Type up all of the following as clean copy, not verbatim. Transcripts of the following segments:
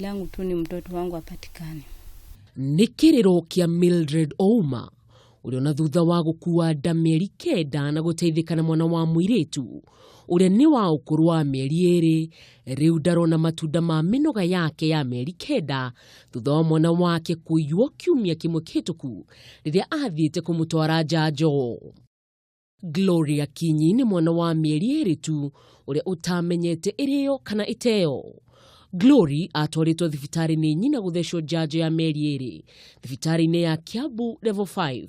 Langu tu ni mtoto wangu apatikane. Nĩ kĩrĩro kĩa Mildred Ouma ũrĩa ona thutha wa gũkua nda mĩeri 9 na gũteithĩka na mwana wa mũirĩtu ũrĩa nĩ wa ũkũrũ wa mĩeri 2, rĩu ndarona matunda ma mĩnoga yake ya mĩeri 9 thutha wa mwana wake kũiywo kiumia kĩmwe kĩhĩtũku rĩrĩa athiĩte kũmũtwara njanjo. Gloria Kinyi nĩ mwana wa mĩeri 2 tu ũrĩa ũtamenyete ĩrĩo kana ĩteo. Glory atwarĩtwo thibitarĩ nĩ nyina gũthecwo njanjo ya mĩeri 2 thibitarĩ-inĩ ya Kiambu Level 5,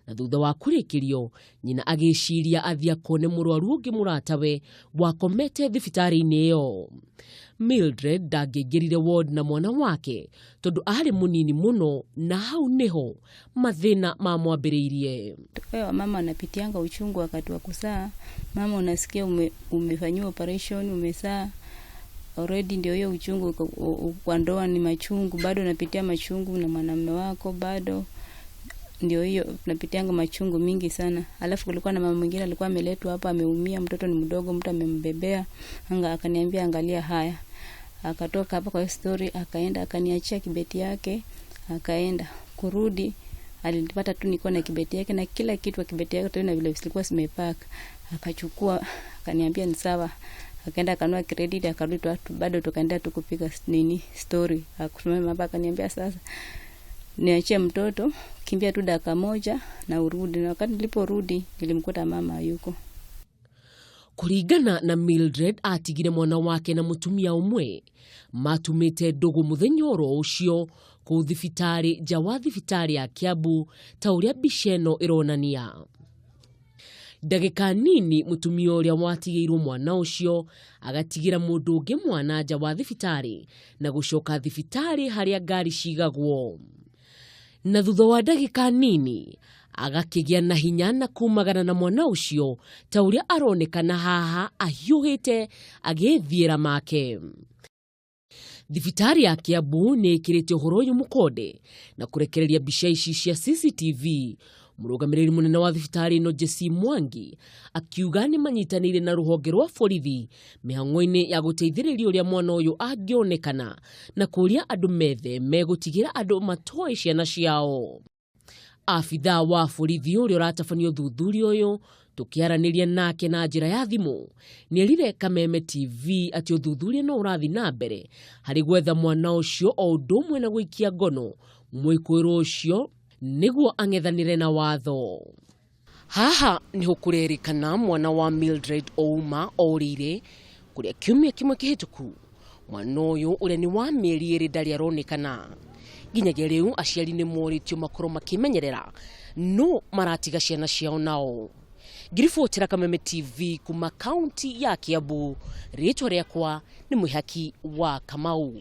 na thutha wa kũrĩkĩrio nyina agĩciria athiĩ akone mũrwaru ũngĩ mũratawe wakomete thibitarĩ-inĩ ĩyo. Mildred ndangĩingĩrire ward na mwana wake tondũ arĩ mũnini mũno, na hau nĩho mathĩna mamwambĩrĩirie. Wewe mama anapitianga uchungu wakati wa kuzaa. Mama unasikia umefanyiwa operation, umezaa already, ndio hiyo uchungu kwa ndoa ni machungu, bado unapitia machungu na mwanamume wako, bado ndio hiyo tunapitianga machungu mingi sana. Alafu kulikuwa na mama mwingine alikuwa ameletwa hapa, ameumia, mtoto ni mdogo, mtu amembebea, anga akaniambia angalia haya. Akatoka hapa kwa story akaenda akaniachia kibeti yake, akaenda kurudi alipata tu niko na kibeti yake na kila kitu kwa kibeti yake tena vile zilikuwa zimepaka. Akachukua akaniambia ni sawa. Akaenda akanua credit akarudi tu, bado tukaendelea tu kupiga nini story. Akasimama hapa akaniambia sasa niachie mtoto, kimbia tu dakika moja na urudi. Na wakati niliporudi nilimkuta mama yuko. Kũringana na Mildred atigire mwana wake na mũtumia ũmwe matumĩte ndũgũ mũthenya oro ũcio kũu thibitarĩ nja wa thibitarĩ ya Kiambu ta ũrĩa mbica ĩno ĩronania. Ndagĩka nini mũtumia ũrĩa watigĩirwo mwana ũcio agatigĩra mũndũ ũngĩ mwana nja wa thibitarĩ na gũcoka thibitarĩ harĩa ngari cigagwo. Na thutha wa ndagĩka nini agakĩgĩa na hinya na kumagana na mwana ũcio ta ũrĩa aronekana haha ahiũhĩte agĩthiĩra make. Thibitarĩ ya Kiambu nĩ ĩkĩrĩte ũhoro ũyũ mũkonde na kũrekereria mbica ici cia CCTV. Mũrũgamĩrĩri mũnene wa thibitarĩ ĩno Jesse Mwangi akiuga nĩ manyitanĩire na rũhonge rwa borithi mĩhang'o-inĩ ya gũteithĩrĩria ũrĩa mwana ũyũ angĩonekana na kũria andũ metheme gũtigĩra andũ matoĩ ciana ciao. Abithaa wa borithi ũrĩa ũratabania ũthuthuria ũyũ tũkĩaranĩria nake na njĩra ya thimũ nĩerire Kameme TV atĩ ũthuthuria no ũrathiĩ na mbere harĩ gwetha mwana ũcio o ũndũ ũmwe na gũikia ngono mwĩkũĩrwo ũcio nĩguo ang'ethanĩre na watho. Haha nĩho kũrerĩkana mwana wa Mildred Ouma orĩire kũrĩa kiumia kĩmwe kĩhĩtũku mwana ũyũ ũrĩa nĩ wa mĩeri 2 ndarĩ aronekana. Nginyagia rĩu aciari nĩ morĩtio makorwo makĩmenyerera no maratiga ciana ciao nao. Ngiribotera Kameme TV kuma kaunti ya Kiambu, rĩtwa rĩakwa nĩ Mwĩhaki wa Kamau.